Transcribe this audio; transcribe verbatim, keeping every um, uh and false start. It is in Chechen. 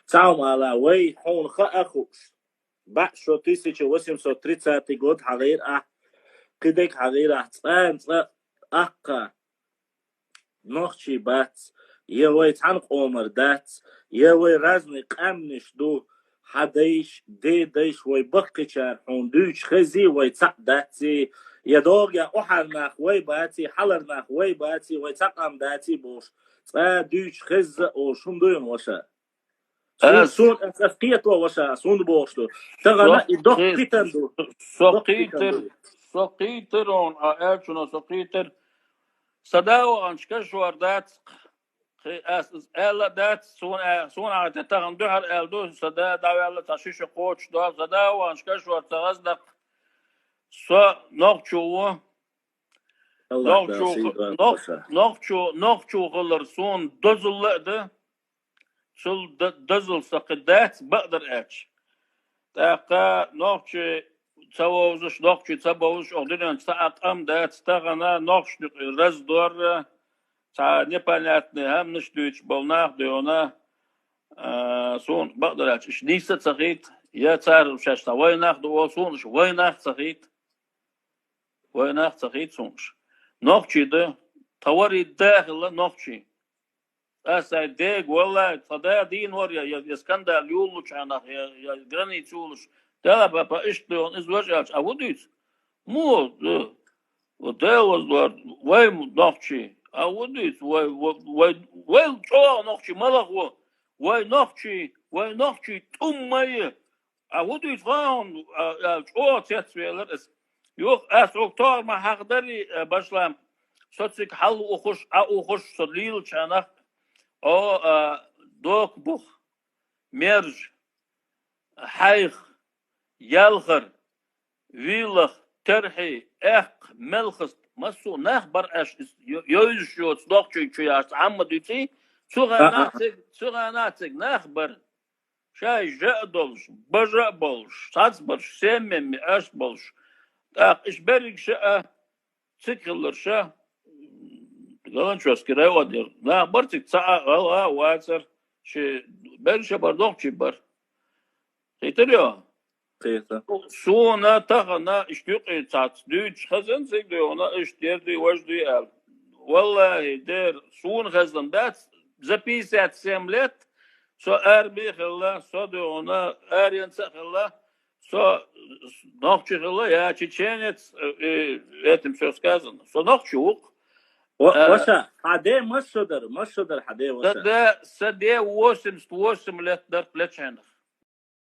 Цхьа хӀума ала, вай хьуна хаа хууш. БӀаь шо, тысяча восемьсот тридцатый год хьагӀийра ахь, кхидерг хьагӀийра ахь, цкъа-м цкъа аккха нохчий бац, е вай цхьана къомар дац, е вай разный къаьмнаш ду, хьа дайш, ден дайш вай баккхийчара хьуна дуьйцуш хезий, вай цхьаъ даций, е догӀа охьар нах вай баций, хьалар нах вай баций, вай цхьа къам даций бохуш, цкъа дуьйцуш хезза а олуш хӀума дуй хьуна, ваша? Сун, Ас сун, ас, ас кхето, ваша, ас хӀунда бохуш ду. Тахана со и доккха кхет-, питан ду. Со Доккха питан кхийтар, ду. Со кхийтар он, а аьллачунах со кхийтар. Са да ваханчу кашвар дац, кхи-, ас, ас аьлла а дац, суна а, суна а тӀе тахана дуьхьал аьлла ду, са да дӀаваьлла, цхьа шиша кхочуш дол, са да ваханчу кашвар ца хаза даккха. Со нохчо ву. Аллах Нохчо, Дала сийдола нох-, ваша. Нохчо, нохчо хилар суна дозалла а да. Цул д-, дозалла са кхин дац, бакъдар аьлча. ТӀаккха нохчий ца вовзуш, нохчий ца бовзуш, оха дуьнен цхьа а къам дац, тахана нохчашна юкъе раздор, цхьа непонятный хӀаманаш дуьйцуш болу нах а дуй хьуна, а, суна бакъдар аьлча, уьш нийса а ца хийта, я цара шаьш цхьа вайнах а ду олу, суна уьш вайнах а ца хийта. Вайнах а ца хийта суна уьш. Нохчий ду, тхан варий да хилла нохчий. Аса сайн дега, валлай, тхан да дийна вара, я, я, я скандал юллучу хьанах, я, я граница юллуш. Дела папа, иштта дуй хьуна, иза важа аьлча, а хӀун дуьйцу? Муха, э, вот Дела вазлор, вай м-, нохчий, а хӀун дуьйцу? Вай, вай, вай, вай чӀогӀа нохчий, малах ву? Вай нохчий, вай нохчий тӀум ма ю. А хӀун дуьйцу хьуна, а, аьлла, чӀогӀа цецвелира аса. Юха аса хӀокху тохар ма хьахдарий, а, башлам, со цига хьалаухуш, Ӏаухуш, со лелачу хьанах, о, а, дока буха, мержа, хьайх, ялхар, вийлах, терхьий, аьккха, мелхаст, массо а нах бара аьш иза йо-, йовзуш йоцу нохчий чу яц, Ӏамма дуьйций, цу гӀанахь цига, цу гӀанахь цига нах бара. Шай жа а долуш, бажа а болуш, цхьацбарш, семьями аш болуш. ТӀаккха иш берриг ша а, цига хилларша, Галанчожский район дера. Нах бара цига цхьа а гӀала а вацара, ши берриг ша бара, нохчий бара. Хийтарий хьо? Хийта. Суна тахана иштта юкъе цхьацца дуьйцуш хазан цига дуй хьуна, иштта дера дуй, важа дуй аьлла. Валлахи, дера, суна хазна дац, за пятьдесят семь лет со армии хилла, со дуй хьуна, аренца а хилла, со нохчи хилла, я чеченец, э, э, этим всё сказано. Со нохчи ву-кх. Ва-, э, ваша, хьан де масса дара, масса дара хьан де, ваша? Са де, са де восемьдесят восемь лет дара плеченах.